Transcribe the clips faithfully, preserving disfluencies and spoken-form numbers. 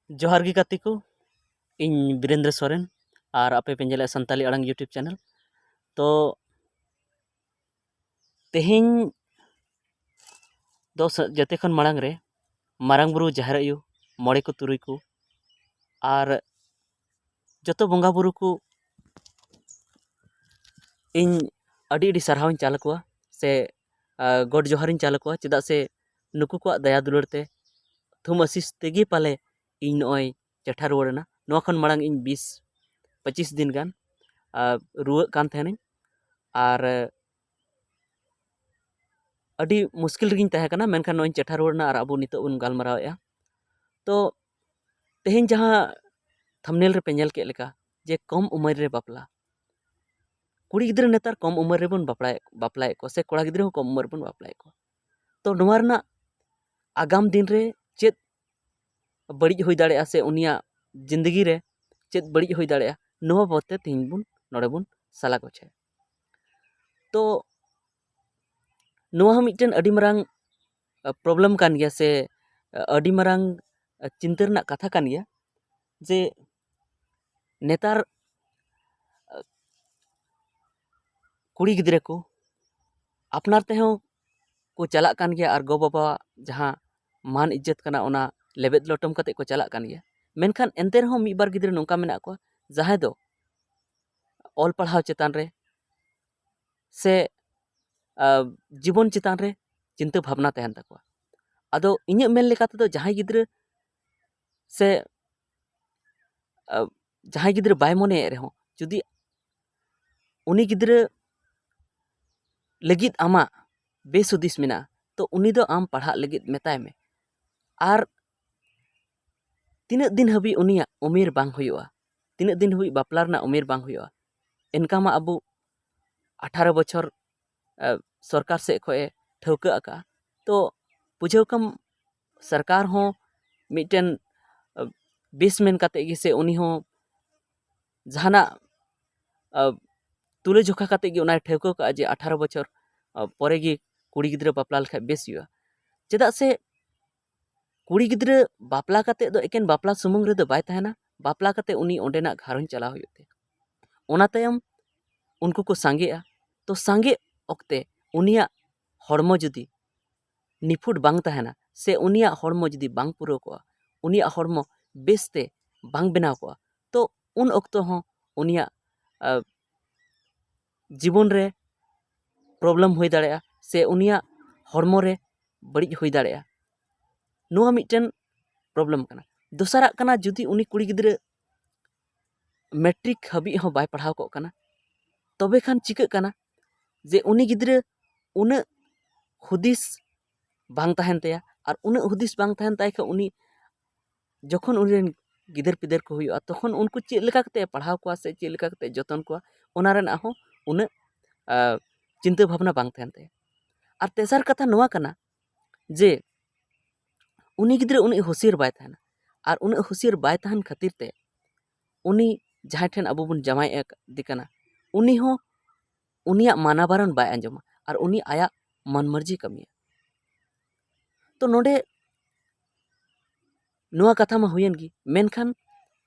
ᱡᱚᱦᱟᱨ ᱜᱮ ᱜᱟᱛᱮ ᱠᱚ, ᱤᱧ ᱵᱤᱨᱮᱱᱫᱨᱚ ᱥᱚᱨᱮᱱ ᱟᱨ ᱟᱯᱮ ᱯᱮ ᱧᱮᱞᱮᱫ ᱥᱟᱱᱛᱟᱞᱤ ᱟᱲᱟᱝ YouTube channel᱾ ᱛᱚ ᱛᱮᱦᱮᱧ ᱫᱚ ᱥᱟ- ᱡᱚᱛᱚ ᱠᱷᱚᱱ ᱢᱟᱲᱟᱝ ᱨᱮ ᱢᱟᱨᱟᱝ ᱵᱩᱨᱩ, ᱡᱟᱦᱮᱨ ᱟᱭᱳ, ᱢᱚᱬᱮ ᱠᱚ ᱛᱩᱨᱩᱭ ᱠᱚ ᱟᱨ ᱡᱚᱛᱚ ᱵᱚᱸᱜᱟ ᱵᱩᱨᱩ ᱠᱚ ᱤᱧ ᱟᱹᱰᱤ ᱟᱹᱰᱤ ᱥᱟᱨᱦᱟᱣ ᱤᱧ ᱪᱟᱞ ᱟᱠᱚᱣᱟ ᱥᱮ ᱜᱚᱰ ᱡᱚᱦᱟᱨ ᱤᱧ ᱪᱟᱞ ᱟᱠᱚᱣᱟ᱾ ᱪᱮᱫᱟᱜ ᱥᱮ ᱱᱩᱠᱩ ᱠᱚᱣᱟᱜ ᱫᱟᱭᱟ ᱫᱩᱞᱟᱹᱲ ᱛᱮ, ᱛᱷᱩᱢ ᱟᱥᱤᱥ ᱛᱮᱜᱮ ᱯᱟᱞᱮ ᱤᱧ ᱱᱚᱜᱼᱚᱭ ᱪᱮᱴᱷᱟ ᱨᱩᱣᱟᱹᱲ ᱮᱱᱟ᱾ ᱱᱚᱣᱟ ᱠᱷᱚᱱ ᱢᱟᱲᱟᱝ ᱤᱧ ᱵᱤᱥ ᱯᱚᱸᱪᱤᱥ ᱫᱤᱱ ᱜᱟᱱ ᱨᱩᱣᱟᱹᱜ ᱠᱟᱱ ᱛᱟᱦᱮᱱᱟᱹᱧ ᱟᱨ ᱟᱹᱰᱤ ᱢᱩᱥᱠᱤᱞ ᱨᱮᱜᱮᱧ ᱛᱟᱦᱮᱸ ᱠᱟᱱᱟ᱾ ᱢᱮᱱᱠᱷᱟᱱ ᱱᱚᱜᱼᱚᱭ ᱤᱧ ᱪᱮᱴᱷᱟ ᱨᱩᱣᱟᱹᱲ ᱮᱱᱟ ᱟᱨ ᱟᱵᱚ ᱱᱤᱛᱚᱜ ᱵᱚᱱ ᱜᱟᱞᱢᱟᱨᱟᱣᱮᱫᱼᱟ᱾ ᱛᱚ ᱛᱮᱦᱮᱧ ᱡᱟᱦᱟᱸ ᱛᱷᱟᱢᱱᱮᱞ ᱨᱮᱯᱮ ᱧᱮᱞ ᱠᱮᱫ ᱞᱮᱠᱟ, ᱡᱮ ᱠᱚᱢ ᱩᱢᱮᱨ ᱨᱮ ᱵᱟᱯᱞᱟ, ᱠᱩᱲᱤ ᱜᱤᱫᱽᱨᱟᱹ ᱱᱮᱛᱟᱨ ᱠᱚᱢ ᱩᱢᱮᱨ ᱨᱮᱵᱚᱱ ᱵᱟᱯᱞᱟᱭᱮᱫ ᱵᱟᱯᱞᱟᱭᱮᱫ ᱠᱚᱣᱟ ᱥᱮ ᱠᱚᱲᱟ ᱜᱤᱫᱽᱨᱟᱹ ᱦᱚᱸ ᱠᱚᱢ ᱩᱢᱮᱨ ᱨᱮᱵᱚᱱ ᱵᱟᱯᱞᱟᱭᱮᱫ ᱠᱚᱣᱟ᱾ ᱛᱚ ᱱᱚᱣᱟ ᱨᱮᱱᱟᱜ ᱟᱜᱟᱢ ᱫᱤᱱ ᱨᱮ ᱪᱮᱫ ᱵᱟᱹᱲᱤᱡ ᱦᱩᱭ ᱫᱟᱲᱮᱭᱟᱜᱼᱟ ᱥᱮ ᱩᱱᱤᱭᱟᱜ ᱡᱤᱱᱫᱮᱜᱤ ᱨᱮ ᱪᱮᱫ ᱵᱟᱹᱲᱤᱡ ᱦᱩᱭ ᱫᱟᱲᱮᱭᱟᱜᱼᱟ, ᱱᱚᱣᱟ ᱵᱟᱵᱚᱫ ᱛᱮ ᱛᱮᱦᱮᱧ ᱵᱚᱱ ᱱᱚᱰᱮ ᱵᱚᱱ ᱥᱟᱞᱟ ᱜᱚᱪᱷᱟᱭᱟ᱾ ᱛᱚ ᱱᱚᱣᱟ ᱦᱚᱸ ᱢᱤᱫᱴᱮᱱ ᱟᱹᱰᱤ ᱢᱟᱨᱟᱝ ᱯᱨᱚᱵᱞᱮᱢ ᱠᱟᱱ ᱜᱮᱭᱟ ᱥᱮ ᱟᱹᱰᱤ ᱢᱟᱨᱟᱝ ᱪᱤᱱᱛᱟᱹ ᱨᱮᱱᱟᱜ ᱠᱟᱛᱷᱟ ᱠᱟᱱ ᱜᱮᱭᱟ, ᱡᱮ ᱱᱮᱛᱟᱨ ᱠᱩᱲᱤ ᱜᱤᱫᱽᱨᱟᱹ ᱠᱚ ᱟᱯᱱᱟᱨ ᱛᱮᱦᱚᱸ ᱠᱚ ᱪᱟᱞᱟᱜ ᱠᱟᱱ ᱜᱮᱭᱟ ᱟᱨ ᱜᱚ-ᱵᱟᱵᱟᱣᱟᱜ ᱡᱟᱦᱟᱸ ᱢᱟᱱ ᱤᱡᱽᱡᱚᱛ ᱠᱟᱱᱟ, ᱚᱱᱟ ᱞᱮᱵᱮᱫ ᱞᱚᱴᱚᱢ ᱠᱟᱛᱮ ᱠᱚ ᱪᱟᱞᱟᱜ ᱠᱟᱱ ᱜᱮᱭᱟ᱾ ᱢᱮᱱᱠᱷᱟᱱ ᱮᱱᱛᱮ ᱨᱮᱦᱚᱸ ᱢᱤᱫ ᱵᱟᱨ ᱜᱤᱫᱽᱨᱟᱹ ᱱᱚᱝᱠᱟ ᱢᱮᱱᱟᱜ ᱠᱚᱣᱟ, ᱡᱟᱦᱟᱸᱭ ᱫᱚ ᱚᱞ ᱯᱟᱲᱦᱟᱣ ᱪᱮᱛᱟᱱ ᱨᱮ ᱥᱮ ᱟ, ᱡᱤᱵᱚᱱ ᱪᱮᱛᱟᱱ ᱨᱮ ᱪᱤᱱᱛᱟᱹ ᱵᱷᱟᱵᱽᱱᱟ ᱛᱟᱦᱮᱱ ᱛᱟᱠᱚᱣᱟ᱾ ᱟᱫᱚ ᱤᱧᱟᱹᱜ ᱢᱮᱱ ᱞᱮᱠᱟ ᱛᱮᱫᱚ ᱡᱟᱦᱟᱸᱭ ᱜᱤᱫᱽᱨᱟᱹ ᱥᱮ ᱟ, ᱡᱟᱦᱟᱸᱭ ᱜᱤᱫᱽᱨᱟᱹ ᱵᱟᱭ ᱢᱚᱱᱮᱭᱮᱫ ᱨᱮᱦᱚᱸ, ᱡᱩᱫᱤ ᱩᱱᱤ ᱜᱤᱫᱽᱨᱟᱹ ᱞᱟᱹᱜᱤᱫ ᱟᱢᱟᱜ ᱵᱮᱥ ᱦᱩᱫᱤᱥ ᱢᱮᱱᱟᱜᱼᱟ, ᱛᱚ ᱩᱱᱤ ᱫᱚ ᱟᱢ ᱯᱟᱲᱦᱟᱜ ᱞᱟᱹᱜᱤᱫ ᱢᱮᱛᱟᱭ ᱢᱮ᱾ ᱟᱨ ᱛᱤᱱᱟᱹᱜ ᱫᱤᱱ ᱦᱟᱹᱵᱤᱡ ᱩᱱᱤᱭᱟᱜ ᱩᱢᱮᱨ ᱵᱟᱝ ᱦᱩᱭᱩᱜᱼᱟ, ᱛᱤᱱᱟᱹᱜ ᱫᱤᱱ ᱦᱟᱹᱵᱤᱡ ᱵᱟᱯᱞᱟ ᱨᱮᱱᱟᱜ ᱩᱢᱮᱨ ᱵᱟᱝ ᱦᱩᱭᱩᱜᱼᱟ, ᱮᱱᱠᱟ ᱢᱟ ᱟᱵᱚ ᱟᱴᱷᱟᱨᱚ ᱵᱚᱪᱷᱚᱨ, ᱟ, ᱥᱚᱨᱠᱟᱨ ᱥᱮᱫ ᱠᱷᱚᱱ ᱮ ᱴᱷᱟᱹᱣᱠᱟᱹ ᱟᱠᱟᱫᱼᱟ᱾ ᱛᱚ ᱵᱩᱡᱷᱟᱹᱣ ᱠᱟᱢ, ᱥᱚᱨᱠᱟᱨ ᱦᱚᱸ ᱢᱤᱫᱴᱮᱱ, ᱟ, ᱵᱮᱥ ᱢᱮᱱ ᱠᱟᱛᱮ ᱜᱮ ᱥᱮ ᱩᱱᱤ ᱦᱚᱸ ᱡᱟᱦᱟᱱᱟᱜ, ᱟ, ᱛᱩᱞᱟᱹᱡᱚᱠᱷᱟ ᱠᱟᱛᱮ ᱜᱮ ᱚᱱᱟᱭ ᱴᱷᱟᱹᱣᱠᱟᱹ ᱠᱟᱜᱼᱟ ᱡᱮ ᱟᱴᱷᱟᱨᱚ ᱵᱚᱪᱷᱚᱨ, ᱟ, ᱯᱚᱨᱮ ᱜᱮ ᱠᱩᱲᱤ ᱜᱤᱫᱽᱨᱟᱹ ᱵᱟᱯᱞᱟ ᱞᱮᱠᱷᱟᱡ ᱵᱮᱥ ᱦᱩᱭᱩᱜᱼᱟ᱾ ᱪᱮᱫᱟᱜ ᱥᱮ ᱠᱩᱲᱤ ᱜᱤᱫᱽᱨᱟᱹ ᱵᱟᱯᱞᱟ ᱠᱟᱛᱮ ᱫᱚ ᱮᱠᱮᱱ ᱵᱟᱯᱞᱟ ᱥᱩᱢᱩᱝ ᱨᱮᱫᱚ ᱵᱟᱭ ᱛᱟᱦᱮᱱᱟ, ᱵᱟᱯᱞᱟ ᱠᱟᱛᱮ ᱩᱱᱤ ᱚᱸᱰᱮᱱᱟᱜ ᱜᱷᱟᱨᱚᱸᱡᱽ ᱪᱟᱞᱟᱣ ᱦᱩᱭᱩᱜ ᱛᱟᱭᱟ᱾ ᱚᱱᱟ ᱛᱟᱭᱚᱢ ᱩᱱᱠᱩ ᱠᱚ ᱥᱟᱸᱜᱮᱜᱼᱟ᱾ ᱛᱚ ᱥᱟᱸᱜᱮ ᱚᱠᱛᱮ ᱩᱱᱤᱭᱟᱜ ᱦᱚᱲᱢᱚ ᱡᱩᱫᱤ ᱱᱤᱯᱷᱩᱴ ᱵᱟᱝ ᱛᱟᱦᱮᱱᱟ ᱥᱮ ᱩᱱᱤᱭᱟᱜ ᱦᱚᱲᱢᱚ ᱡᱩᱫᱤ ᱵᱟᱝ ᱯᱩᱨᱟᱹᱣ ᱠᱚᱜᱼᱟ, ᱩᱱᱤᱭᱟᱜ ᱦᱚᱲᱢᱚ ᱵᱮᱥᱛᱮ ᱵᱟᱝ ᱵᱮᱱᱟᱣ ᱠᱚᱜᱼᱟ, ᱛᱚ ᱩᱱ ᱚᱠᱛᱚ ᱦᱚᱸ ᱩᱱᱤᱭᱟᱜ ᱡᱤᱵᱚᱱ ᱨᱮ ᱯᱨᱚᱵᱞᱮᱢ ᱦᱩᱭ ᱫᱟᱲᱮᱭᱟᱜᱼᱟ ᱥᱮ ᱩᱱᱤᱭᱟᱜ ᱦᱚᱲᱢᱚ ᱨᱮ ᱵᱟᱹᱲᱤᱡ ᱦᱩᱭ ᱫᱟᱲᱮᱭᱟᱜᱼᱟ᱾ ᱱᱚᱣᱟ ᱢᱤᱫᱴᱮᱱ ᱯᱨᱚᱵᱞᱮᱢ ᱠᱟᱱᱟ᱾ ᱫᱚᱥᱟᱨᱟᱜ ᱠᱟᱱᱟ, ᱡᱩᱫᱤ ᱩᱱᱤ ᱠᱩᱲᱤ ᱜᱤᱫᱽᱨᱟᱹ ᱢᱮᱴᱨᱤᱠ ᱦᱟᱹᱵᱤᱡ ᱦᱚᱸ ᱵᱟᱭ ᱯᱟᱲᱦᱟᱣ ᱠᱚᱜ ᱠᱟᱱᱟ, ᱛᱚᱵᱮ ᱠᱷᱟᱱ ᱪᱤᱠᱟᱹᱜ ᱠᱟᱱᱟ ᱡᱮ ᱩᱱᱤ ᱜᱤᱫᱽᱨᱟᱹ ᱩᱱᱟᱹᱜ ᱦᱩᱫᱤᱥ ᱵᱟᱝ ᱛᱟᱦᱮᱱ ᱛᱟᱭᱟ, ᱟᱨ ᱩᱱᱟᱹᱜ ᱦᱩᱫᱤᱥ ᱵᱟᱝ ᱛᱟᱦᱮᱱ ᱛᱟᱭ ᱠᱷᱟᱱ ᱩᱱᱤ ᱡᱚᱠᱷᱚᱱ ᱩᱱᱤ ᱨᱮᱱ ᱜᱤᱫᱟᱹᱨ ᱯᱤᱫᱟᱹᱨ ᱠᱚ ᱦᱩᱭᱩᱜᱼᱟ, ᱛᱚᱠᱷᱚᱱ ᱩᱱᱠᱩ ᱪᱮᱫ ᱞᱮᱠᱟ ᱠᱟᱛᱮ ᱯᱟᱲᱦᱟᱣ ᱠᱚᱣᱟ ᱥᱮ ᱪᱮᱫ ᱞᱮᱠᱟ ᱠᱟᱛᱮ ᱡᱚᱛᱚᱱ ᱠᱚᱣᱟ, ᱚᱱᱟ ᱨᱮᱱᱟᱜ ᱦᱚᱸ ᱩᱱᱟᱹᱜ ᱪᱤᱱᱛᱟᱹ ᱵᱷᱟᱵᱽᱱᱟ ᱵᱟᱝ ᱛᱟᱦᱮᱱ ᱛᱟᱭᱟ᱾ ᱟᱨ ᱛᱮᱥᱟᱨ ᱠᱟᱛᱷᱟ ᱱᱚᱣᱟ ᱠᱟᱱᱟ ᱡᱮ ᱩᱱᱤ ᱜᱤᱫᱽᱨᱟᱹ ᱩᱱᱟᱹᱜ ᱦᱩᱥᱤᱭᱟᱹᱨ ᱵᱟᱭ ᱛᱟᱦᱮᱱᱟ, ᱟᱨ ᱩᱱᱟᱹᱜ ᱦᱩᱥᱤᱭᱟᱹᱨ ᱵᱟᱭ ᱛᱟᱦᱮᱱ ᱠᱷᱟᱹᱛᱤᱨ ᱛᱮ ᱩᱱᱤ ᱡᱟᱦᱟᱸᱭ ᱴᱷᱮᱱ ᱟᱵᱚ ᱵᱚᱱ ᱡᱟᱶᱟᱭ ᱮᱫ ᱠᱟᱱᱟ, ᱩᱱᱤ ᱦᱚᱸ ᱩᱱᱤᱭᱟᱜ ᱢᱟᱱᱟ ᱵᱟᱨᱚᱱ ᱵᱟᱭ ᱟᱸᱡᱚᱢᱟ, ᱟᱨ ᱩᱱᱤ ᱟᱭᱟᱜ ᱢᱚᱱ ᱢᱟᱹᱨᱡᱤ ᱠᱟᱹᱢᱤᱭᱟ᱾ ᱛᱚ ᱱᱚᱰᱮ ᱱᱚᱣᱟ ᱠᱟᱛᱷᱟ ᱢᱟ ᱦᱩᱭᱮᱱ ᱜᱮ, ᱢᱮᱱᱠᱷᱟᱱ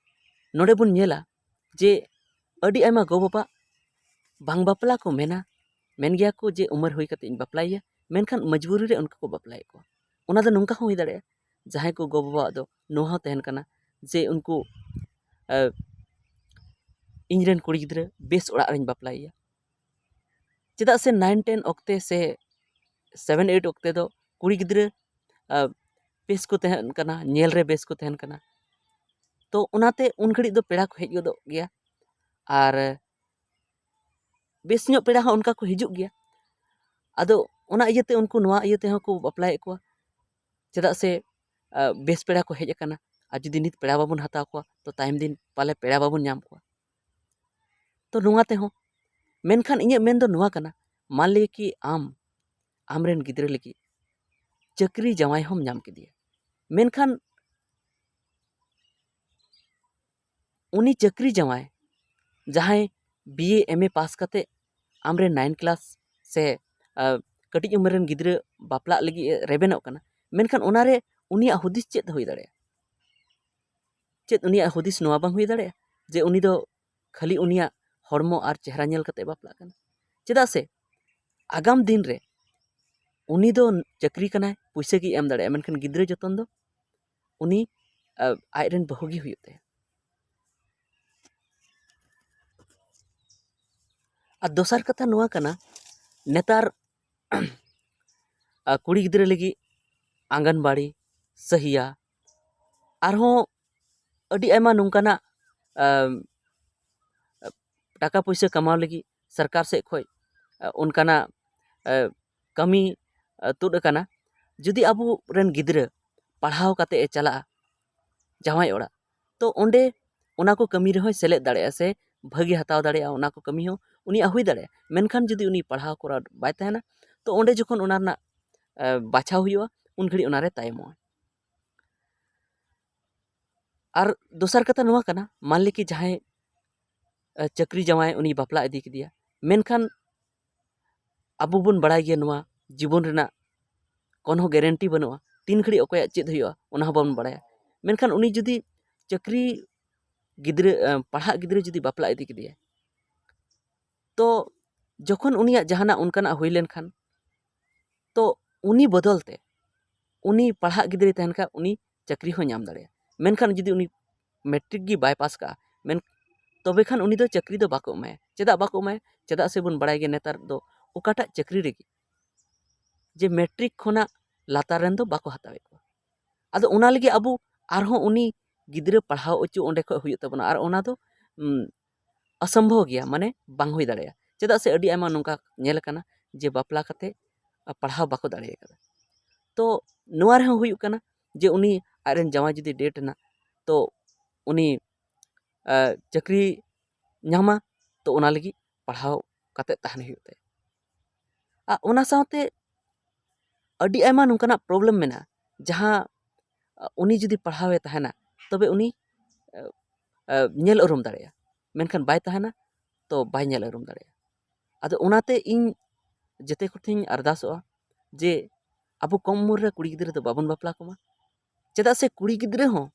ᱱᱚᱰᱮ ᱵᱚᱱ ᱧᱮᱞᱟ ᱡᱮ ᱟᱹᱰᱤ ᱟᱭᱢᱟ ᱜᱚ-ᱵᱟᱵᱟ ᱵᱟᱝ ᱵᱟᱯᱞᱟ ᱠᱚ ᱢᱮᱱᱟ, ᱢᱮᱱ ᱜᱮᱭᱟ ᱠᱚ ᱡᱮ ᱩᱢᱮᱨ ᱦᱩᱭ ᱠᱟᱛᱮ ᱤᱧ ᱵᱟᱯᱞᱟᱭᱮᱭᱟ, ᱢᱮᱱᱠᱷᱟᱱ ᱢᱚᱡᱽᱵᱩᱨᱤ ᱨᱮ ᱩᱱᱠᱩ ᱠᱚ ᱵᱟᱯᱞᱟᱭᱮᱫ ᱠᱚᱣᱟ᱾ ᱚᱱᱟ ᱫᱚ ᱱᱚᱝᱠᱟ ᱦᱚᱸ ᱦᱩᱭ ᱫᱟᱲᱮᱭᱟᱜᱼᱟ, ᱡᱟᱦᱟᱸᱭ ᱠᱚ ᱜᱚ-ᱵᱟᱵᱟᱣᱟᱜ ᱫᱚ ᱱᱚᱣᱟ ᱦᱚᱸ ᱛᱟᱦᱮᱱ ᱠᱟᱱᱟ ᱡᱮ ᱩᱱᱠᱩ ᱤᱧ ᱨᱮᱱ ᱠᱩᱲᱤ ᱜᱤᱫᱽᱨᱟᱹ ᱵᱮᱥ ᱚᱲᱟᱜ ᱨᱮᱧ ᱵᱟᱯᱞᱟᱭᱮᱭᱟ᱾ ᱪᱮᱫᱟᱜ ᱥᱮ ᱱᱟᱭᱤᱱ ᱴᱮᱱ ᱚᱠᱛᱮ ᱥᱮ ᱥᱮᱵᱷᱮᱱ ᱮᱭᱤᱴ ᱚᱠᱛᱮ ᱫᱚ ᱠᱩᱲᱤ ᱜᱤᱫᱽᱨᱟᱹ ᱵᱮᱥ ᱠᱚ ᱛᱟᱦᱮᱱ ᱠᱟᱱᱟ, ᱧᱮᱞ ᱨᱮ ᱵᱮᱥ ᱠᱚ ᱛᱟᱦᱮᱱ ᱠᱟᱱᱟ᱾ ᱛᱚ ᱚᱱᱟᱛᱮ ᱩᱱ ᱜᱷᱟᱹᱲᱤᱡ ᱫᱚ ᱯᱮᱲᱟ ᱠᱚ ᱦᱮᱡ ᱜᱚᱫᱚᱜ ᱜᱮᱭᱟ, ᱟᱨ ᱵᱮᱥ ᱧᱚᱜ ᱯᱮᱲᱟ ᱦᱚᱸ ᱚᱱᱠᱟ ᱠᱚ ᱦᱤᱡᱩᱜ ᱜᱮᱭᱟ᱾ ᱟᱫᱚ ᱚᱱᱟ ᱤᱭᱟᱹᱛᱮ ᱩᱱᱠᱩ ᱱᱚᱣᱟ ᱤᱭᱟᱹ ᱛᱮᱦᱚᱸ ᱠᱚ ᱵᱟᱯᱞᱟᱭᱮᱫ ᱠᱚᱣᱟ, ᱪᱮᱫᱟᱜ ᱥᱮ ᱵᱮᱥ ᱯᱮᱲᱟ ᱠᱚ ᱦᱮᱡ ᱟᱠᱟᱱᱟ, ᱟᱨ ᱡᱩᱫᱤ ᱱᱤᱛ ᱯᱮᱲᱟ ᱵᱟᱵᱚᱱ ᱦᱟᱛᱟᱣ ᱠᱚᱣᱟ, ᱛᱚ ᱛᱟᱭᱚᱢ ᱫᱤᱱ ᱯᱟᱞᱮ ᱯᱮᱲᱟ ᱵᱟᱵᱚᱱ ᱧᱟᱢ ᱠᱚᱣᱟ᱾ ᱛᱚ ᱱᱚᱣᱟ ᱛᱮᱦᱚᱸ, ᱢᱮᱱᱠᱷᱟᱱ ᱤᱧᱟᱹᱜ ᱢᱮᱱ ᱫᱚ ᱱᱚᱣᱟ ᱠᱟᱱᱟ, ᱢᱟᱱᱞᱤᱭᱟ ᱠᱤ ᱟᱢ ᱟᱢᱨᱮᱱ ᱜᱤᱫᱽᱨᱟᱹ ᱞᱟᱹᱜᱤᱫ ᱪᱟᱹᱠᱨᱤ ᱡᱟᱶᱟᱭ ᱦᱚᱸᱢ ᱧᱟᱢ ᱠᱮᱫᱮᱭᱟ, ᱢᱮᱱᱠᱷᱟᱱ ᱩᱱᱤ ᱪᱟᱹᱠᱨᱤ ᱡᱟᱶᱟᱭ ᱡᱟᱦᱟᱸᱭ ᱵᱤ ᱮ ᱮᱢ ᱮ ᱯᱟᱥ ᱠᱟᱛᱮ ᱟᱢᱨᱮᱱ ᱱᱟᱭᱤᱱ ᱠᱞᱟᱥ ᱥᱮ ᱠᱟᱹᱴᱤᱡ ᱩᱢᱮᱨ ᱨᱮᱱ ᱜᱤᱫᱽᱨᱟᱹ ᱵᱟᱯᱞᱟᱜ ᱞᱟᱹᱜᱤᱫ ᱮ ᱨᱮᱵᱮᱱᱚᱜ ᱠᱟᱱᱟ, ᱢᱮᱱᱠᱷᱟᱱ ᱚᱱᱟᱨᱮ ᱩᱱᱤᱭᱟᱜ ᱦᱩᱫᱤᱥ ᱪᱮᱫ ᱦᱩᱭ ᱫᱟᱲᱮᱭᱟᱜᱼᱟ? ᱪᱮᱫ ᱩᱱᱤᱭᱟᱜ ᱦᱩᱫᱤᱥ ᱱᱚᱣᱟ ᱵᱟᱝ ᱦᱩᱭ ᱫᱟᱲᱮᱭᱟᱜᱼᱟ ᱡᱮ ᱩᱱᱤ ᱫᱚ ᱠᱷᱟᱹᱞᱤ ᱩᱱᱤᱭᱟᱜ ᱦᱚᱲᱢᱚ ᱟᱨ ᱪᱮᱦᱨᱟ ᱧᱮᱞ ᱠᱟᱛᱮ ᱵᱟᱯᱞᱟᱜ ᱠᱟᱱᱟ? ᱪᱮᱫᱟᱜ ᱥᱮ ᱟᱜᱟᱢ ᱫᱤᱱ ᱨᱮ ᱩᱱᱤ ᱫᱚ ᱪᱟᱹᱠᱨᱤ ᱠᱟᱱᱟᱭ, ᱯᱩᱭᱥᱟᱹ ᱜᱮᱭ ᱮᱢ ᱫᱟᱲᱮᱭᱟᱜᱼᱟ, ᱢᱮᱱᱠᱷᱟᱱ ᱜᱤᱫᱽᱨᱟᱹ ᱡᱚᱛᱚᱱ ᱫᱚ ᱩᱱᱤ, ᱟ, ᱟᱡᱨᱮᱱ ᱵᱟᱹᱦᱩ ᱜᱮ ᱦᱩᱭᱩᱜ ᱛᱟᱭᱟ᱾ ᱟᱨ ᱫᱚᱥᱟᱨ ᱠᱟᱛᱷᱟ ᱱᱚᱣᱟ ᱠᱟᱱᱟ, ᱱᱮᱛᱟᱨ ᱟ, ᱠᱩᱲᱤ ᱜᱤᱫᱽᱨᱟᱹ ᱞᱟᱹᱜᱤᱫ ᱟᱸᱜᱟᱱᱵᱟᱲᱤ, ᱥᱟᱹᱦᱤᱭᱟ, ᱟᱨᱦᱚᱸ ᱟᱹᱰᱤ ᱟᱭᱢᱟ ᱱᱚᱝᱠᱟᱱᱟᱜ, ᱟᱢ, ᱴᱟᱠᱟ ᱯᱩᱭᱥᱟᱹ ᱠᱟᱢᱟᱣ ᱞᱟᱹᱜᱤᱫ ᱥᱚᱨᱠᱟᱨ ᱥᱮᱫ ᱠᱷᱚᱱ, ᱟ, ᱚᱱᱠᱟᱱᱟᱜ, ᱟ, ᱠᱟᱹᱢᱤ, ᱟ, ᱛᱩᱫ ᱟᱠᱟᱱᱟ᱾ ᱡᱩᱫᱤ ᱟᱵᱚ ᱨᱮᱱ ᱜᱤᱫᱽᱨᱟᱹ ᱯᱟᱲᱦᱟᱣ ᱠᱟᱛᱮ ᱮ ᱪᱟᱞᱟᱜᱼᱟ ᱡᱟᱶᱟᱭ ᱚᱲᱟᱜ, ᱛᱚ ᱚᱸᱰᱮ ᱚᱱᱟ ᱠᱚ ᱠᱟᱹᱢᱤ ᱨᱮᱦᱚᱸᱭ ᱥᱮᱞᱮᱫ ᱫᱟᱲᱮᱭᱟᱜᱼᱟ ᱥᱮ ᱵᱷᱟᱹᱜᱤ ᱦᱟᱛᱟᱣ ᱫᱟᱲᱮᱭᱟᱜᱼᱟ, ᱚᱱᱟ ᱠᱚ ᱠᱟᱹᱢᱤ ᱦᱚᱸ ᱩᱱᱤᱭᱟᱜ ᱦᱩᱭ ᱫᱟᱲᱮᱭᱟᱜᱼᱟ᱾ ᱢᱮᱱᱠᱷᱟᱱ ᱡᱩᱫᱤ ᱩᱱᱤ ᱯᱟᱲᱦᱟᱣ ᱠᱚᱨᱟᱣ ᱵᱟᱭ ᱛᱟᱦᱮᱱᱟ, ᱛᱚ ᱚᱸᱰᱮ ᱡᱚᱠᱷᱚᱱ ᱚᱱᱟ ᱨᱮᱱᱟᱜ, ᱟ, ᱵᱟᱪᱷᱟᱣ ᱦᱩᱭᱩᱜᱼᱟ, ᱩᱱ ᱜᱷᱟᱹᱲᱤᱡ ᱚᱱᱟᱨᱮ ᱛᱟᱭᱚᱢᱚᱜᱼᱟ᱾ ᱟᱨ ᱫᱚᱥᱟᱨ ᱠᱟᱛᱷᱟ ᱱᱚᱣᱟ ᱠᱟᱱᱟ, ᱢᱟᱱᱞᱤ ᱠᱤ ᱡᱟᱦᱟᱸᱭ, ᱟ, ᱪᱟᱹᱠᱨᱤ ᱡᱟᱶᱟᱭ ᱩᱱᱤ ᱵᱟᱯᱞᱟ ᱤᱫᱤ ᱠᱮᱫᱮᱭᱟ, ᱢᱮᱱᱠᱷᱟᱱ ᱟᱵᱚ ᱵᱚᱱ ᱵᱟᱲᱟᱭ ᱜᱮᱭᱟ ᱱᱚᱣᱟ ᱡᱤᱵᱚᱱ ᱨᱮᱱᱟᱜ ᱠᱳᱱᱳ ᱜᱮᱨᱮᱱᱴᱤ ᱵᱟᱹᱱᱩᱜᱼᱟ, ᱛᱤᱱ ᱜᱷᱟᱹᱲᱤᱡ ᱚᱠᱚᱭᱟᱜ ᱪᱮᱫ ᱦᱩᱭᱩᱜᱼᱟ ᱚᱱᱟ ᱦᱚᱸ ᱵᱟᱵᱚᱱ ᱵᱟᱲᱟᱭᱟ᱾ ᱢᱮᱱᱠᱷᱟᱱ ᱩᱱᱤ ᱡᱩᱫᱤ ᱪᱟᱹᱠᱨᱤ ᱜᱤᱫᱽᱨᱟᱹ, ᱟ, ᱯᱟᱲᱦᱟᱜ ᱜᱤᱫᱽᱨᱟᱹ ᱡᱩᱫᱤ ᱵᱟᱯᱞᱟ ᱤᱫᱤ ᱠᱮᱫᱮᱭᱟᱭ, ᱛᱚ ᱡᱚᱠᱷᱚᱱ ᱩᱱᱤᱭᱟᱜ ᱡᱟᱦᱟᱱᱟᱜ ᱚᱱᱠᱟᱱᱟᱜ ᱦᱩᱭ ᱞᱮᱱᱠᱷᱟᱱ, ᱛᱚ ᱩᱱᱤ ᱵᱚᱫᱚᱞ ᱛᱮ ᱩᱱᱤ ᱯᱟᱲᱦᱟᱜ ᱜᱤᱫᱽᱨᱟᱹᱭ ᱛᱟᱦᱮᱱ ᱠᱷᱟᱱ ᱩᱱᱤ ᱪᱟᱹᱠᱨᱤ ᱦᱚᱸ ᱧᱟᱢ ᱫᱟᱲᱮᱭᱟᱜᱼᱟ᱾ ᱢᱮᱱᱠᱷᱟᱱ ᱡᱩᱫᱤ ᱩᱱᱤ ᱢᱮᱴᱨᱤᱠ ᱜᱮ ᱵᱟᱭ ᱯᱟᱥ ᱠᱟᱜᱼᱟ, ᱢᱮᱱ-, ᱛᱚᱵᱮ ᱠᱷᱟᱱ ᱩᱱᱤ ᱫᱚ ᱪᱟᱹᱠᱨᱤ ᱫᱚ ᱵᱟᱠᱚ ᱮᱢᱟᱭᱟ᱾ ᱪᱮᱫᱟᱜ ᱵᱟᱠᱚ ᱮᱢᱟᱭᱟ? ᱪᱮᱫᱟᱜ ᱥᱮ ᱵᱚᱱ ᱵᱟᱲᱟᱭ ᱜᱮᱭᱟ ᱱᱮᱛᱟᱨ ᱫᱚ ᱚᱠᱟᱴᱟᱜ ᱪᱟᱹᱠᱨᱤ ᱨᱮᱜᱮ ᱡᱮ ᱢᱮᱴᱨᱤᱠ ᱠᱷᱚᱱᱟᱜ ᱞᱟᱛᱟᱨ ᱨᱮᱱ ᱫᱚ ᱵᱟᱠᱚ ᱦᱟᱛᱟᱣᱮᱫ ᱠᱚᱣᱟ᱾ ᱟᱫᱚ ᱚᱱᱟ ᱞᱟᱹᱜᱤᱫ ᱟᱵᱚ ᱟᱨᱦᱚᱸ ᱩᱱᱤ ᱜᱤᱫᱽᱨᱟᱹ ᱯᱟᱲᱦᱟᱣ ᱦᱚᱪᱚ ᱚᱸᱰᱮ ᱠᱷᱚᱱ ᱦᱩᱭᱩᱜ ᱛᱟᱵᱚᱱᱟ, ᱟᱨ ᱚᱱᱟ ᱫᱚ, ᱩᱢ, ᱚᱥᱚᱢᱵᱷᱚᱵ ᱜᱮᱭᱟ, ᱢᱟᱱᱮ ᱵᱟᱝ ᱦᱩᱭ ᱫᱟᱲᱮᱭᱟᱜᱼᱟ᱾ ᱪᱮᱫᱟᱜ ᱥᱮ ᱟᱹᱰᱤ ᱟᱭᱢᱟ ᱱᱚᱝᱠᱟ ᱧᱮᱞ ᱟᱠᱟᱱᱟ ᱡᱮ ᱵᱟᱯᱞᱟ ᱠᱟᱛᱮ ᱯᱟᱲᱦᱟᱣ ᱵᱟᱠᱚ ᱫᱟᱲᱮ ᱟᱠᱟᱫᱟ᱾ ᱛᱚ ᱱᱚᱣᱟ ᱨᱮᱦᱚᱸ ᱦᱩᱭᱩᱜ ᱠᱟᱱᱟ ᱡᱮ ᱩᱱᱤ ᱟᱡᱨᱮᱱ ᱡᱟᱶᱟᱭ ᱡᱩᱫᱤ ᱰᱮᱴ ᱮᱱᱟ, ᱛᱚ ᱩᱱᱤ, ᱟ, ᱪᱟᱹᱠᱨᱤ ᱧᱟᱢᱟ, ᱛᱚ ᱚᱱᱟ ᱞᱟᱹᱜᱤᱫ ᱯᱟᱲᱦᱟᱣ ᱠᱟᱛᱮ ᱛᱟᱦᱮᱱ ᱦᱩᱭᱩᱜ ᱛᱟᱭᱟ᱾ ᱟᱨ ᱚᱱᱟ ᱥᱟᱶᱛᱮ ᱟᱹᱰᱤ ᱟᱭᱢᱟ ᱱᱚᱝᱠᱟᱱᱟᱜ ᱯᱨᱚᱵᱞᱮᱢ ᱢᱮᱱᱟᱜᱼᱟ, ᱡᱟᱦᱟᱸ, ᱟ, ᱩᱱᱤ ᱡᱩᱫᱤ ᱯᱟᱲᱦᱟᱣᱮ ᱛᱟᱦᱮᱱᱟ, ᱛᱚᱵᱮ ᱩᱱᱤ, ᱟ, ᱟ, ᱧᱮᱞ ᱩᱨᱩᱢ ᱫᱟᱲᱮᱭᱟᱜᱼᱟ, ᱢᱮᱱᱠᱷᱟᱱ ᱵᱟᱭ ᱛᱟᱦᱮᱱᱟ, ᱛᱚ ᱵᱟᱭ ᱧᱮᱞ ᱩᱨᱩᱢ ᱫᱟᱲᱮᱭᱟᱜᱼᱟ᱾ ᱟᱫᱚ ᱚᱱᱟᱛᱮ ᱤᱧ ᱡᱮᱛᱮ ᱠᱚᱴᱷᱮᱱ ᱤᱧ ᱟᱨᱫᱟᱥᱚᱜᱼᱟ ᱡᱮ ᱟᱵᱚ ᱠᱚᱢ ᱩᱢᱮᱨ ᱨᱮ ᱠᱩᱲᱤ ᱜᱤᱫᱽᱨᱟᱹ ᱫᱚ ᱵᱟᱵᱚᱱ ᱵᱟᱯᱞᱟ ᱠᱚᱢᱟ, ᱪᱮᱫᱟᱜ ᱥᱮ ᱠᱩᱲᱤ ᱜᱤᱫᱽᱨᱟᱹ ᱦᱚᱸ,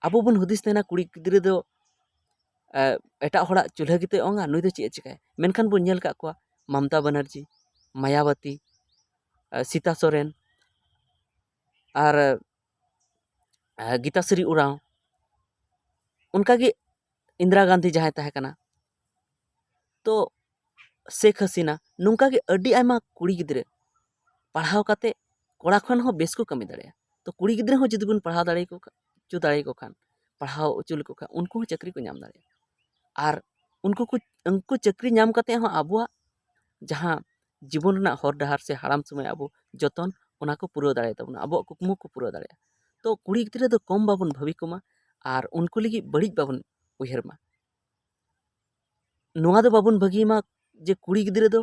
ᱟᱵᱚ ᱵᱚᱱ ᱦᱩᱫᱤᱥ ᱛᱟᱦᱮᱱᱟ ᱠᱩᱲᱤ ᱜᱤᱫᱽᱨᱟᱹ ᱫᱚ ᱮᱴᱟᱜ ᱦᱚᱲᱟᱜ ᱪᱩᱞᱦᱟᱹ ᱜᱮᱛᱚᱭ ᱚᱝᱟ, ᱱᱩᱭ ᱫᱚ ᱪᱮᱫ ᱮ ᱪᱤᱠᱟᱹᱭᱟ? ᱢᱮᱱᱠᱷᱟᱱ ᱵᱚᱱ ᱧᱮᱞ ᱠᱟᱜ ᱠᱚᱣᱟ ᱢᱚᱢᱛᱟ ᱵᱟᱱᱟᱨᱡᱤ, ᱢᱟᱭᱟᱵᱚᱛᱤ, ᱥᱤᱛᱟ ᱥᱚᱨᱮᱱ, ᱟᱨ ᱜᱤᱛᱟᱥᱨᱤ ᱩᱨᱟᱣ, ᱚᱱᱠᱟᱜᱮ ᱤᱱᱫᱨᱟ ᱜᱟᱱᱫᱷᱤ ᱡᱟᱦᱟᱸᱭ ᱛᱟᱦᱮᱸ ᱠᱟᱱᱟ, ᱛᱚ ᱥᱮᱠ ᱦᱟᱥᱤᱱᱟ, ᱱᱚᱝᱠᱟᱜᱮ ᱟᱹᱰᱤ ᱟᱭᱢᱟ ᱠᱩᱲᱤ ᱜᱤᱫᱽᱨᱟᱹ ᱯᱟᱲᱦᱟᱣ ᱠᱟᱛᱮ ᱠᱚᱲᱟ ᱠᱷᱚᱱ ᱦᱚᱸ ᱵᱮᱥ ᱠᱚ ᱠᱟᱹᱢᱤ ᱫᱟᱲᱮᱭᱟᱜᱼᱟ᱾ ᱛᱚ ᱠᱩᱲᱤ ᱜᱤᱫᱽᱨᱟᱹ ᱦᱚᱸ ᱡᱩᱫᱤ ᱵᱚᱱ ᱯᱟᱲᱦᱟᱣ ᱫᱟᱲᱮᱭᱟᱠᱚ ᱠᱷᱟᱱ, ᱦᱚᱪᱚ ᱫᱟᱲᱮᱭᱟᱠᱚ ᱠᱷᱟᱱ, ᱯᱟᱲᱦᱟᱣ ᱦᱚᱪᱚ ᱞᱮᱠᱚ ᱠᱷᱟᱱ, ᱩᱱᱠᱩ ᱦᱚᱸ ᱪᱟᱹᱠᱨᱤ ᱠᱚ ᱧᱟᱢ ᱫᱟᱲᱮᱭᱟᱜᱼᱟ᱾ ᱟᱨ ᱩᱱᱠᱩ ᱠᱚ, ᱩᱱᱠᱩ ᱪᱟᱹᱠᱨᱤ ᱧᱟᱢ ᱠᱟᱛᱮ ᱦᱚᱸ ᱟᱵᱚᱣᱟᱜ ᱡᱟᱦᱟᱸ ᱡᱤᱵᱚᱱ ᱨᱮᱱᱟᱜ ᱦᱚᱨ ᱰᱟᱦᱟᱨ ᱥᱮ ᱦᱟᱲᱟᱢ ᱥᱚᱢᱚᱭ ᱟᱵᱚ ᱡᱚᱛᱚᱱ, ᱚᱱᱟ ᱠᱚ ᱯᱩᱨᱟᱹᱣ ᱫᱟᱲᱮᱭᱟᱜ ᱛᱟᱵᱚᱱᱟ, ᱟᱵᱚᱣᱟᱜ ᱠᱩᱠᱢᱩ ᱠᱚ ᱯᱩᱨᱟᱹᱣ ᱫᱟᱲᱮᱭᱟᱜᱼᱟ᱾ ᱛᱚ ᱠᱩᱲᱤ ᱜᱤᱫᱽᱨᱟᱹ ᱫᱚ ᱠᱚᱢ ᱵᱟᱵᱚᱱ ᱵᱷᱟᱹᱵᱤ ᱠᱚᱢᱟ ᱟᱨ ᱩᱱᱠᱩ ᱞᱟᱹᱜᱤᱫ ᱵᱟᱹᱲᱤᱡ ᱵᱟᱵᱚᱱ ᱩᱭᱦᱟᱹᱨ ᱢᱟ᱾ ᱱᱚᱣᱟ ᱫᱚ ᱵᱟᱵᱚᱱ ᱵᱷᱟᱹᱜᱤ ᱢᱟ ᱡᱮ ᱠᱩᱲᱤ ᱜᱤᱫᱽᱨᱟᱹ ᱫᱚ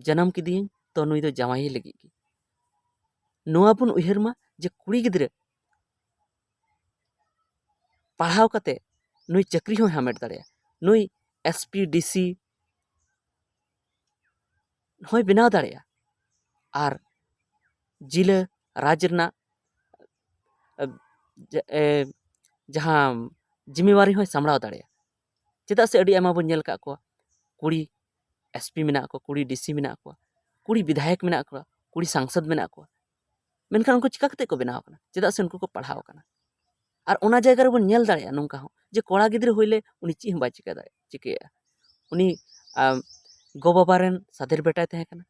ᱡᱟᱱᱟᱢ ᱠᱮᱫᱮᱭᱟᱹᱧ, ᱛᱚ ᱱᱩᱭ ᱫᱚ ᱡᱟᱶᱟᱭᱮ ᱞᱟᱹᱜᱤᱫ ᱜᱮ᱾ ᱱᱚᱣᱟ ᱵᱚᱱ ᱩᱭᱦᱟᱹᱨ ᱢᱟ ᱡᱮ ᱠᱩᱲᱤ ᱜᱤᱫᱽᱨᱟᱹ ᱯᱟᱲᱦᱟᱣ ᱠᱟᱛᱮ ᱱᱩᱭ ᱪᱟᱹᱠᱨᱤ ᱦᱚᱸᱭ ᱦᱟᱢᱮᱴ ᱫᱟᱲᱮᱭᱟᱜᱼᱟ, ᱱᱩᱭ ᱮᱥ ᱯᱤ, ᱰᱤ ᱥᱤ ᱦᱚᱸᱭ ᱵᱮᱱᱟᱣ ᱫᱟᱲᱮᱭᱟᱜᱼᱟ, ᱟᱨ ᱡᱤᱞᱟᱹ ᱨᱟᱡᱽ ᱨᱮᱱᱟᱜ, ᱮ, ᱡᱟ-, ᱮ, ᱡᱟᱦᱟᱸ ᱡᱤᱢᱮᱣᱟᱨᱤ ᱦᱚᱸᱭ ᱥᱟᱢᱵᱲᱟᱣ ᱫᱟᱲᱮᱭᱟᱜᱼᱟ᱾ ᱪᱮᱫᱟᱜ ᱥᱮ ᱟᱹᱰᱤ ᱟᱭᱢᱟ ᱵᱚᱱ ᱧᱮᱞ ᱟᱠᱟᱫ ᱠᱚᱣᱟ, ᱠᱩᱲᱤ ᱮᱥ ᱯᱤ ᱢᱮᱱᱟᱜ ᱠᱚᱣᱟ, ᱠᱩᱲᱤ ᱰᱤ ᱥᱤ ᱢᱮᱱᱟᱜ ᱠᱚᱣᱟ, ᱠᱩᱲᱤ ᱵᱤᱫᱷᱟᱭᱚᱠ ᱢᱮᱱᱟᱜ ᱠᱚᱣᱟ, ᱠᱩᱲᱤ ᱥᱟᱝᱥᱚᱫᱽ ᱢᱮᱱᱟᱜ ᱠᱚᱣᱟ, ᱢᱮᱱᱠᱷᱟᱱ ᱩᱱᱠᱩ ᱪᱤᱠᱟ ᱠᱟᱛᱮ ᱠᱚ ᱵᱮᱱᱟᱣ ᱟᱠᱟᱱᱟ? ᱪᱮᱫᱟᱜ ᱥᱮ ᱩᱱᱠᱩ ᱠᱚ ᱯᱟᱲᱦᱟᱣ ᱟᱠᱟᱱᱟ᱾ ᱟᱨ ᱚᱱᱟ ᱡᱟᱭᱜᱟ ᱨᱮᱵᱚᱱ ᱧᱮᱞ ᱫᱟᱲᱮᱭᱟᱜᱼᱟ ᱱᱚᱝᱠᱟ ᱦᱚᱸ, ᱡᱮ ᱠᱚᱲᱟ ᱜᱤᱫᱽᱨᱟᱹ ᱦᱩᱭ ᱞᱮ ᱩᱱᱤ ᱪᱮᱫ ᱦᱚᱸ ᱵᱟᱭ ᱪᱤᱠᱟᱹ ᱫᱟᱲᱮᱭᱟᱜᱼᱟ, ᱪᱤᱠᱟᱹᱭᱟ᱾ ᱩᱱᱤ, ᱟᱢ, ᱜᱚ-ᱵᱟᱵᱟ ᱨᱮᱱ ᱥᱟᱫᱷᱮᱨ ᱵᱮᱴᱟᱭ ᱛᱟᱦᱮᱸ ᱠᱟᱱᱟ,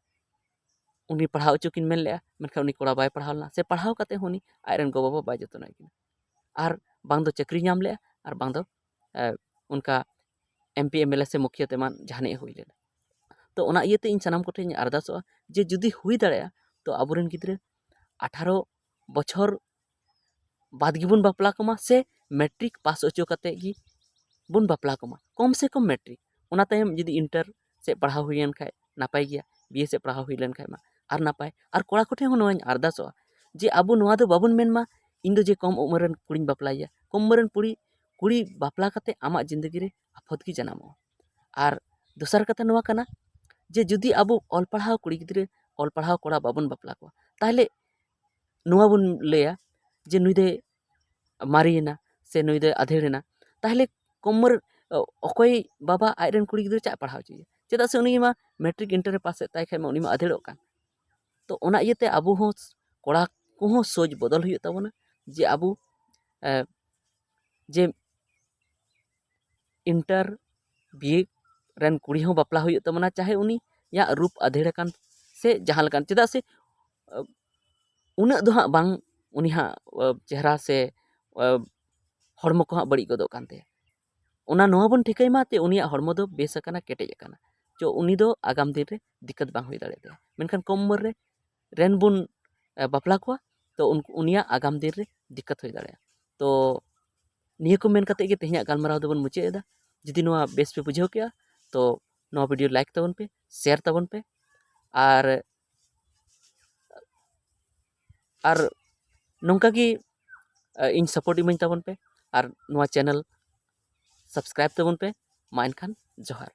ᱩᱱᱤ ᱯᱟᱲᱦᱟᱣ ᱦᱚᱪᱚ ᱠᱤᱱ ᱢᱮᱱ ᱞᱮᱜᱼᱟ, ᱢᱮᱱᱠᱷᱟᱱ ᱩᱱᱤ ᱠᱚᱲᱟ ᱵᱟᱭ ᱯᱟᱲᱦᱟᱣ ᱞᱮᱱᱟ, ᱥᱮ ᱯᱟᱲᱦᱟᱣ ᱠᱟᱛᱮ ᱦᱚᱸ ᱩᱱᱤ ᱟᱡ ᱨᱮᱱ ᱜᱚ-ᱵᱟᱵᱟ ᱵᱟᱭ ᱡᱚᱛᱚᱱᱮᱫ ᱠᱤᱱᱟ, ᱟᱨ ᱵᱟᱝ ᱫᱚ ᱪᱟᱹᱠᱨᱤ ᱧᱟᱢ ᱞᱮᱜᱼᱟ, ᱟᱨ ᱵᱟᱝ ᱫᱚ, ᱮ, ᱚᱱᱠᱟ M P, M L A ᱥᱮ ᱢᱩᱠᱷᱤᱭᱟᱹ ᱛᱮᱢᱟᱱ ᱡᱟᱦᱟᱱᱤᱡ ᱮ ᱦᱩᱭ ᱞᱮᱱᱟ᱾ ᱛᱚ ᱚᱱᱟ ᱤᱭᱟᱹᱛᱮ ᱤᱧ ᱥᱟᱱᱟᱢ ᱠᱚᱴᱷᱮᱱ ᱤᱧ ᱟᱨᱫᱟᱥᱚᱜᱼᱟ ᱡᱮ ᱡᱩᱫᱤ ᱦᱩᱭ ᱫᱟᱲᱮᱭᱟᱜᱼᱟ, ᱛᱚ ᱟᱵᱚᱨᱮᱱ ᱜᱤᱫᱽᱨᱟᱹ ᱟᱴᱷᱟᱨᱚ ᱵᱚᱪᱷᱚᱨ ᱵᱟᱫᱽ ᱜᱮᱵᱚᱱ ᱵᱟᱯᱞᱟ ᱠᱚᱢᱟ, ᱥᱮ ᱢᱮᱴᱨᱤᱠ ᱯᱟᱥ ᱦᱚᱪᱚ ᱠᱟᱛᱮ ᱜᱮ ᱵᱚᱱ ᱵᱟᱯᱞᱟ ᱠᱚᱢᱟ, ᱠᱚᱢ ᱥᱮ ᱠᱚᱢ ᱢᱮᱴᱨᱤᱠ᱾ ᱚᱱᱟ ᱛᱟᱭᱚᱢ ᱡᱩᱫᱤ ᱤᱱᱴᱟᱨ ᱥᱮᱫ ᱯᱟᱲᱦᱟᱣ ᱦᱩᱭᱮᱱ ᱠᱷᱟᱡ ᱱᱟᱯᱟᱭ ᱜᱮᱭᱟ, ᱵᱤ ᱮ ᱥᱮᱫ ᱯᱟᱲᱦᱟᱣ ᱦᱩᱭ ᱞᱮᱱ ᱠᱷᱟᱡ ᱢᱟ ᱟᱨ ᱱᱟᱯᱟᱭ᱾ ᱟᱨ ᱠᱚᱲᱟ ᱠᱚᱴᱷᱮᱱ ᱦᱚᱸ ᱱᱚᱣᱟᱧ ᱟᱨᱫᱟᱥᱚᱜᱼᱟ ᱡᱮ ᱟᱵᱚ ᱱᱚᱣᱟ ᱫᱚ ᱵᱟᱵᱚᱱ ᱢᱮᱱ ᱢᱟ ᱤᱧ ᱫᱚ ᱡᱮ ᱠᱚᱢ ᱩᱢᱮᱨ ᱨᱮᱱ ᱠᱩᱲᱤᱧ ᱵᱟᱯᱞᱟᱭᱮᱭᱟ᱾ ᱠᱚᱢ ᱩᱢᱮᱨ ᱨᱮᱱ ᱠᱩᱲᱤ, ᱠᱩᱲᱤ ᱵᱟᱯᱞᱟ ᱠᱟᱛᱮ ᱟᱢᱟᱜ ᱡᱤᱱᱫᱮᱜᱤ ᱨᱮ ᱟᱯᱷᱚᱛ ᱜᱮ ᱡᱟᱱᱟᱢᱚᱜᱼᱟ᱾ ᱟᱨ ᱫᱚᱥᱟᱨ ᱠᱟᱛᱷᱟ ᱱᱚᱣᱟ ᱠᱟᱱᱟ ᱡᱮ ᱡᱩᱫᱤ ᱟᱵᱚ ᱚᱞ ᱯᱟᱲᱦᱟᱣ ᱠᱩᱲᱤ ᱜᱤᱫᱽᱨᱟᱹ, ᱚᱞ ᱯᱟᱲᱦᱟᱣ ᱠᱚᱲᱟ ᱵᱟᱵᱚᱱ ᱵᱟᱯᱞᱟ ᱠᱚᱣᱟ, ᱛᱟᱦᱞᱮ ᱱᱚᱣᱟ ᱵᱚᱱ ᱞᱟᱹᱭᱟ ᱡᱮ ᱱᱩᱭ ᱫᱚᱭ ᱢᱟᱨᱮᱭᱮᱱᱟ ᱥᱮ ᱱᱩᱭ ᱫᱚᱭ ᱟᱫᱷᱮᱲ ᱮᱱᱟ, ᱛᱟᱦᱚᱞᱮ ᱠᱚᱢ ᱩᱢᱮᱨ ᱚᱠᱚᱭ ᱵᱟᱵᱟ ᱟᱡᱨᱮᱱ ᱠᱩᱲᱤ ᱜᱤᱫᱽᱨᱟᱹ ᱪᱟᱜ ᱯᱟᱲᱦᱟᱣ ᱦᱚᱪᱚᱭᱮᱭᱟ? ᱪᱮᱫᱟᱜ ᱥᱮ ᱩᱱᱤ ᱢᱟ ᱢᱮᱴᱨᱤᱠ ᱤᱱᱴᱟᱨ ᱮ ᱯᱟᱥ ᱮᱫ ᱛᱟᱭ ᱠᱷᱟᱡ ᱢᱟ ᱩᱱᱤ ᱢᱟ ᱟᱫᱷᱮᱲᱚᱜ ᱠᱟᱱ᱾ ᱛᱚ ᱚᱱᱟ ᱤᱭᱟᱹᱛᱮ ᱟᱵᱚ ᱦᱚᱸ ᱠᱚᱲᱟ ᱠᱚᱦᱚᱸ ᱥᱳᱪ ᱵᱚᱫᱚᱞ ᱦᱩᱭᱩᱜ ᱛᱟᱵᱚᱱᱟ ᱡᱮ ᱟᱵᱚ ᱮ, ᱡᱮ ᱤᱱᱴᱟᱨ ᱵᱤᱭᱮ ᱨᱮᱱ ᱠᱩᱲᱤ ᱦᱚᱸ ᱵᱟᱯᱞᱟ ᱦᱩᱭᱩᱜ ᱛᱟᱵᱚᱱᱟ, ᱪᱟᱦᱮ ᱩᱱᱤᱭᱟᱜ ᱨᱩᱯ ᱟᱫᱷᱮᱲ ᱟᱠᱟᱱ ᱥᱮ ᱡᱟᱦᱟᱸ ᱞᱮᱠᱟᱱ, ᱪᱮᱫᱟᱜ ᱥᱮ ᱩᱱᱟᱹᱜ ᱫᱚ ᱦᱟᱸᱜ ᱵᱟᱝ ᱩᱱᱤ ᱦᱟᱸᱜ ᱪᱮᱦᱨᱟ ᱥᱮ ᱦᱚᱲᱢᱚ ᱠᱚ ᱦᱟᱸᱜ ᱵᱟᱹᱲᱤᱡ ᱜᱚᱫᱚᱜ ᱠᱟᱱ ᱛᱟᱭᱟ᱾ ᱚᱱᱟ ᱱᱚᱣᱟ ᱵᱚᱱ ᱴᱷᱤᱠᱟᱹᱭ ᱢᱟ ᱡᱮ ᱩᱱᱤᱭᱟᱜ ᱦᱚᱲᱢᱚ ᱫᱚ ᱵᱮᱥ ᱟᱠᱟᱱᱟ, ᱠᱮᱴᱮᱡ ᱟᱠᱟᱱᱟ, ᱪᱚ ᱩᱱᱤ ᱫᱚ ᱟᱜᱟᱢ ᱫᱤᱱ ᱨᱮ ᱫᱤᱠᱠᱟᱛ ᱵᱟᱝ ᱦᱩᱭ ᱫᱟᱲᱮᱭᱟᱜ ᱛᱟᱭᱟ᱾ ᱢᱮᱱᱠᱷᱟᱱ ᱠᱚᱢ ᱩᱢᱮᱨ ᱨᱮ ᱨᱮᱱ ᱵᱚᱱ ᱮ, ᱵᱟᱯᱞᱟ ᱠᱚᱣᱟ, ᱛᱚ ᱩᱱᱠᱩ ᱩᱱᱤᱭᱟᱜ ᱟᱜᱟᱢ ᱫᱤᱱ ᱨᱮ ᱫᱤᱠᱠᱟᱛ ᱦᱩᱭ ᱫᱟᱲᱮᱭᱟᱜᱼᱟ᱾ ᱛᱚ ᱱᱤᱭᱟᱹ ᱠᱚ ᱢᱮᱱ ᱠᱟᱛᱮ ᱜᱮ ᱛᱮᱦᱮᱧᱟᱜ ᱜᱟᱞᱢᱟᱨᱟᱣ ᱫᱚᱵᱚᱱ ᱢᱩᱪᱟᱹᱫ ᱮᱫᱟ᱾ ᱡᱩᱫᱤ ᱱᱚᱣᱟ ᱵᱮᱥ ᱯᱮ ᱵᱩᱡᱷᱟᱹᱣ ᱠᱮᱜᱼᱟ, ᱛᱚ ᱱᱚᱣᱟ ᱵᱷᱤᱰᱤᱭᱳ ᱞᱟᱭᱤᱠ ᱛᱟᱵᱚᱱ ᱯᱮ, ᱥᱮᱭᱟᱨ ᱛᱟᱵᱚᱱ ᱯᱮ, ᱟᱨ ᱟᱨ ᱱᱚᱝᱠᱟ ᱜᱮ ᱮ, ᱤᱧ ᱥᱟᱯᱳᱨᱴ ᱤᱢᱟᱹᱧ ᱛᱟᱵᱚᱱ ᱯᱮ, ᱟᱨ ᱱᱚᱣᱟ ᱪᱮᱱᱮᱞ ᱥᱟᱵᱥᱠᱨᱟᱭᱤᱵ ᱛᱟᱵᱚᱱ ᱯᱮ᱾ ᱢᱟ ᱮᱱᱠᱷᱟᱱ ᱡᱚᱦᱟᱨ᱾